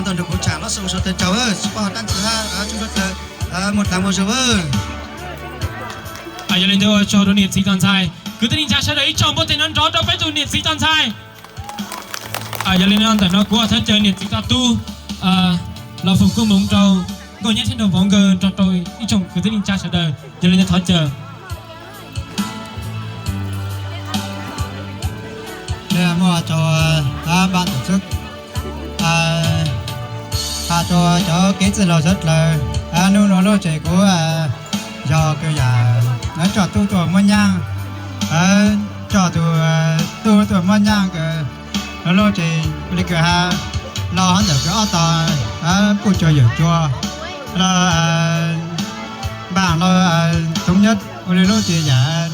Ntau nrug kuv tsaam los xu sau tawm caug, tsis pom dlaab tsi hab, tsuj suav dlawg, muaj dlaag muaj zug. Yog li ntawd ua tsaug rua niam txiv tos ntxhais kwv tij neej tsaa sawv daws ib tsoom npuaj tes nrov nrov rau peb tug niam txiv tos ntxhais. Yog li no ntawm no kuv ua thov caw niam txiv tos tub los foom koob moov rau nkauj nyab thiab nraug vauv nkawd nrog rau ib tsoom kwv tij neej tsaa sawv daws. Yog li ntawd thov caw. Muaj tsaug npaj tus txwb, has rua cov kev txwj laug sawv dlawg, nub nuav lub tsev kuv yog kws yam coj tub tuaj muab nyab, coj tus tub tuaj muab nyab kws lub tsev li kws has los hov ntawm kws ob tog puj cua yawm cua los npaaj los toob nyab ua li lub tsev yam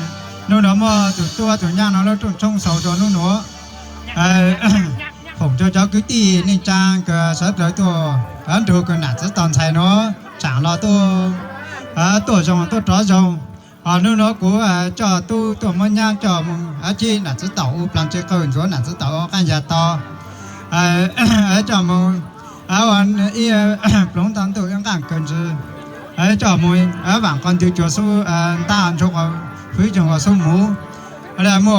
nub nuav muaj tus tub tus nyab no lub rooj tshoob xaus rua nub nuav. Foom rua cov kwv tij neej tsaa kws sawv dlawg tuaj nrug kws nam txiv tos ntxhais nuav tsaam los tuaj zoo tuaj rov zoo. Nub nuav kuv coj tub tuaj muab nyab coj moog tsib nam txiv taum ua plaag tsi qawg ntxuav nam txiv taum ua qaab ya to, coj moog ib ploov ntaag ntuj ib nqaaj kawg ntsws, coj moog vaam qhov ntwg cua xub ntaab ntsuag fwv coog ua xub muv. Muaj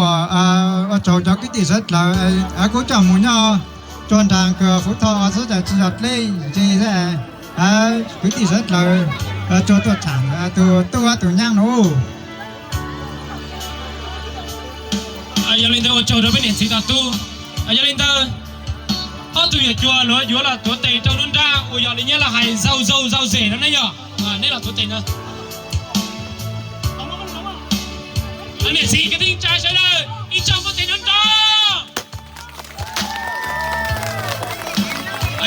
ua tsaug cov kwv tij sawv dlawg, kuv coj moog nyob rua nraag kws fuv thoj xwb, tsis yog dleb ntse, kwv tij sawv dlawg tsuag tuaj tsaam tus tub tus nyab nuav. Yog li ntawd ua tsaug rua peb niam txiv tos tub. Yog li ntawd ob tug yawm cua luag yuav los tuav tes rau nruab nrab uas yog li nyab laj hais zau zau zau zes no ne yog, nej los tuav tes na. Niam txiv kwv tij neej tsaa sawv daws ib tsoom npuaj tes nrov nrov.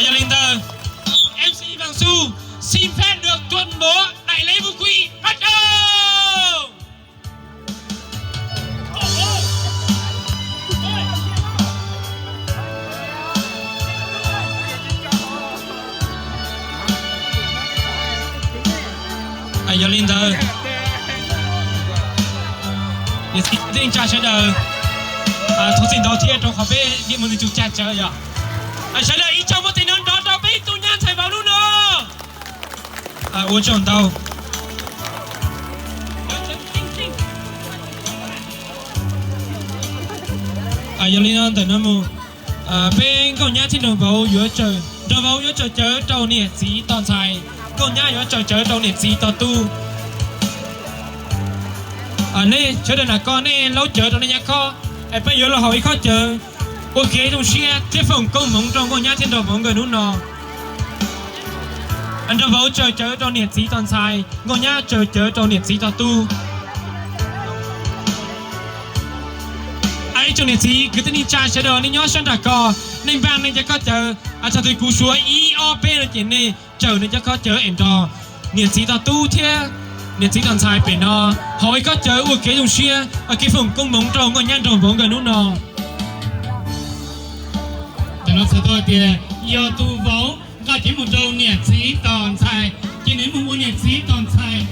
Yog li ntawd MC Văn Xu xin phép được tuyên bố đại lễ vu quy bắt đầu. Yog li ntawd niam txiv kwv tij neej tsaa sawv daws, thov txim ntau thiab rau qhov peb dib moog ntug cag tsawv yog. Sawv daws ib tsoom npuaj tes nrov nrov rau peb tug nyab ntxhais vauv nub no. Ua tsaug ntau. Yog li no ntawm no mus, peb nkauj nyab thiab nraug vauv yuav, nraug vauv yuav tsaws cawv rau niam txiv tos ntxhais, nkauj nyab yuav tsaws cawv rau niam txiv tos tub. Nej sawv daws nam ko nej laub cawv rau nej nyab khob, es peb yuav los haus ib khob cawv ua kev zoo siab thiab foom koob hmoov rau nkauj nyab thiab nraug vauv nkawd hnub no. Nraug vauv tsaws cawv rau niam txiv tos ntxhais, nkauj nyab tsaws cawv rau niam txiv tos tub. Ib tsoom niam txiv kwv tij neej tsaa sawv daws nej nyob sab nraam ko, nej npaaj nej cov khob cawv, txog twg kuv suav ib ob peb no ces nej tsaws nej cov khob cawv es nrog niam txiv tos tub thiab niam txiv tos ntxhais pem no haus ib khob cawv ua kev zoo siab, ua kev foom koob hmoov rau nkauj nyab nraug vauv nkawd hnub no. Ntawm no txhais tau hais tias yog tus vauv nqa cawv mus rau niam txiv tos ntxhais ces nws moog ua niam txiv tos ntxhais.